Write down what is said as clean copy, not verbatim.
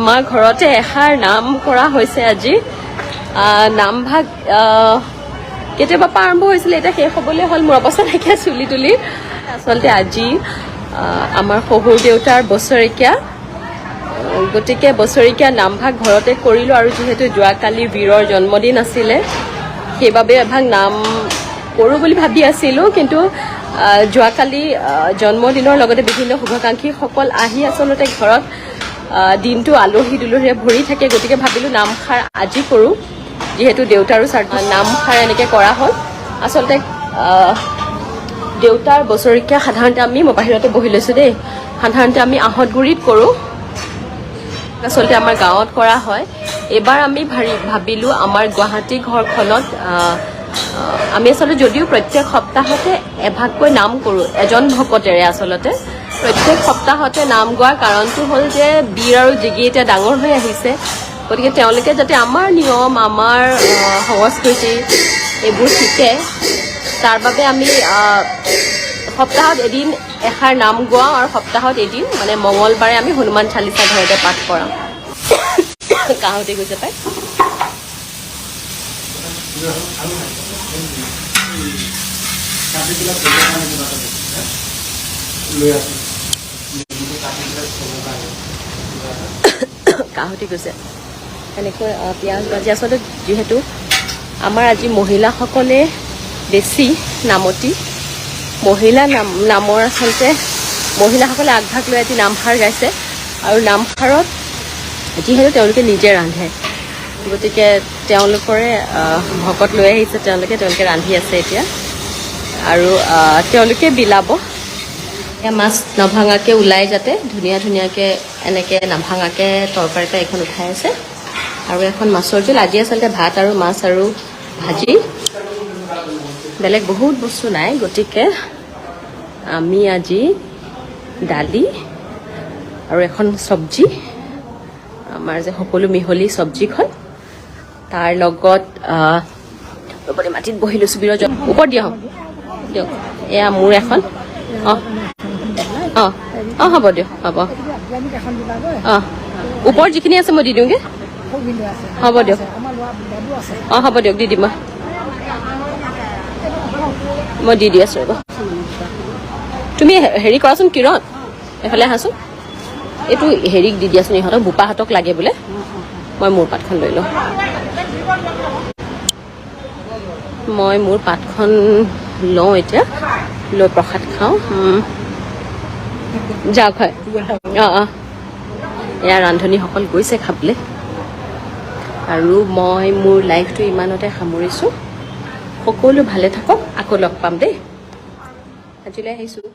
আমাৰ ঘৰতে এষাৰ নাম কৰা হৈছে আজি। নামভাগ কেতিয়াবা পৰা আৰম্ভ হৈছিলে, এতিয়া শেষ হ'বলৈ হ'ল। মোৰ অৱস্থা নাইকিয়া চুলি তুলি। আচলতে আজি আমাৰ শহুৰ দেউতাৰ বছৰেকীয়া, গতিকে বছৰেকীয়া নামভাগ ঘৰতে কৰিলোঁ। আৰু যিহেতু যোৱাকালি বীৰৰ জন্মদিন আছিলে, সেইবাবে এভাগ নাম কৰোঁ বুলি ভাবি আছিলোঁ। কিন্তু যোৱাকালি জন্মদিনৰ লগতে বিভিন্ন শুভাকাংক্ষীসকল আহি আচলতে ঘৰত দিনটো আলহী দুলহীৰে ভৰি থাকে। গতিকে ভাবিলোঁ নামষাৰ আজি কৰোঁ, যিহেতু দেউতাৰো নামষাৰ এনেকৈ কৰা হ'ল। আচলতে দেউতাৰ বছৰেকীয়া সাধাৰণতে আমি, মই বাহিৰতে বহি লৈছোঁ দেই, সাধাৰণতে আমি আহঁতগুৰিত কৰোঁ, আচলতে আমাৰ গাঁৱত কৰা হয়। এইবাৰ আমি ভাবিলোঁ আমাৰ গুৱাহাটী ঘৰখনত আহ, আহ, আমি আচলতে যদিও প্ৰত্যেক সপ্তাহতে এভাগকৈ নাম কৰোঁ এজন ভকতেৰে, আচলতে প্ৰত্যেক সপ্তাহতে নাম গোৱাৰ কাৰণটো হ'ল যে বীৰ আৰু জিগী এতিয়া ডাঙৰ হৈ আহিছে। গতিকে তেওঁলোকে যাতে আমাৰ নিয়ম, আমাৰ সংস্কৃতি এইবোৰ শিকে, তাৰ বাবে আমি সপ্তাহত এদিন এষাৰ নাম গোৱাওঁ আৰু সপ্তাহত এদিন মানে মঙলবাৰে আমি হনুমান চালিচা ঘৰতে পাঠ কৰাওঁ। কাহতে গৈছে পাই। কাটি পেলাই থ'বৰ কাৰণে কিবা এটা বস্তু হে? লৈ আছোঁ, নেমুটো কাটি পেলাই থ'বৰ কাৰণে কিবা এটা। কাহতি গৈছে। এনেকৈ পিঁয়াজ ভাজি। আচলতে যিহেতু আমাৰ আজি মহিলাসকলে বেছি নামতি মহিলা নাম, নামৰ আচলতে মহিলাসকলে আগভাগ লৈ আজি নামষাৰ গাইছে। আৰু নামষাৰত যিহেতু তেওঁলোকে নিজে ৰান্ধে, গতিকে তেওঁলোকৰে ভকত লৈ আহিছে তেওঁলোকে, তেওঁলোকে ৰান্ধি আছে এতিয়া আৰু তেওঁলোকে বিলাব। এয়া মাছ নভাঙাকে ওলাই যাতে ধুনীয়া ধুনীয়াকে এনেকে নাভাঙাকে তৰকাৰী পৰা এইখন উঠাই আছে। আৰু এখন মাছৰ জোল। আজি আচলতে ভাত আৰু মাছ আৰু ভাজি, বেলেগ বহুত বস্তু নাই। গতিকে আমি আজি দালি আৰু এখন চব্জি, আমাৰ যে সকলো মিহলি চব্জিখন, তাৰ লগত ৰ'ব দেই, মাটিত বহি লৈছোঁ। বিৰজ ওপৰত দিয়া হওক দিয়ক। এয়া মোৰ এখন। অঁ অঁ অঁ হ'ব দিয়ক, হ'ব। অঁ, ওপৰত যিখিনি আছে মই দি দিওঁগৈ। হ'ব দিয়ক। অঁ, হ'ব দিয়ক, দি দিম মই। মই দি দি আছোঁ, ৰ'ব। তুমি হেৰি কৰাচোন, কিৰণ, এইফালে আহাচোন। এইটো হেৰিক দি দিয়াচোন, ইহঁতক, বোপাহঁতক লাগে বোলে। মই মোৰ পাতখন লৈ লওঁ। মই মোৰ পাতখন লওঁ এতিয়া, লৈ প্ৰসাদ খাওঁ। যাওক। হয়, অঁ অঁ এয়া ৰান্ধনীসকল গৈছে খাবলৈ আৰু মই মোৰ লাইফটো ইমানতে সামৰিছোঁ। সকলো ভালে থাকক, আকৌ লগ পাম দেই। আজিলৈ আহিছোঁ।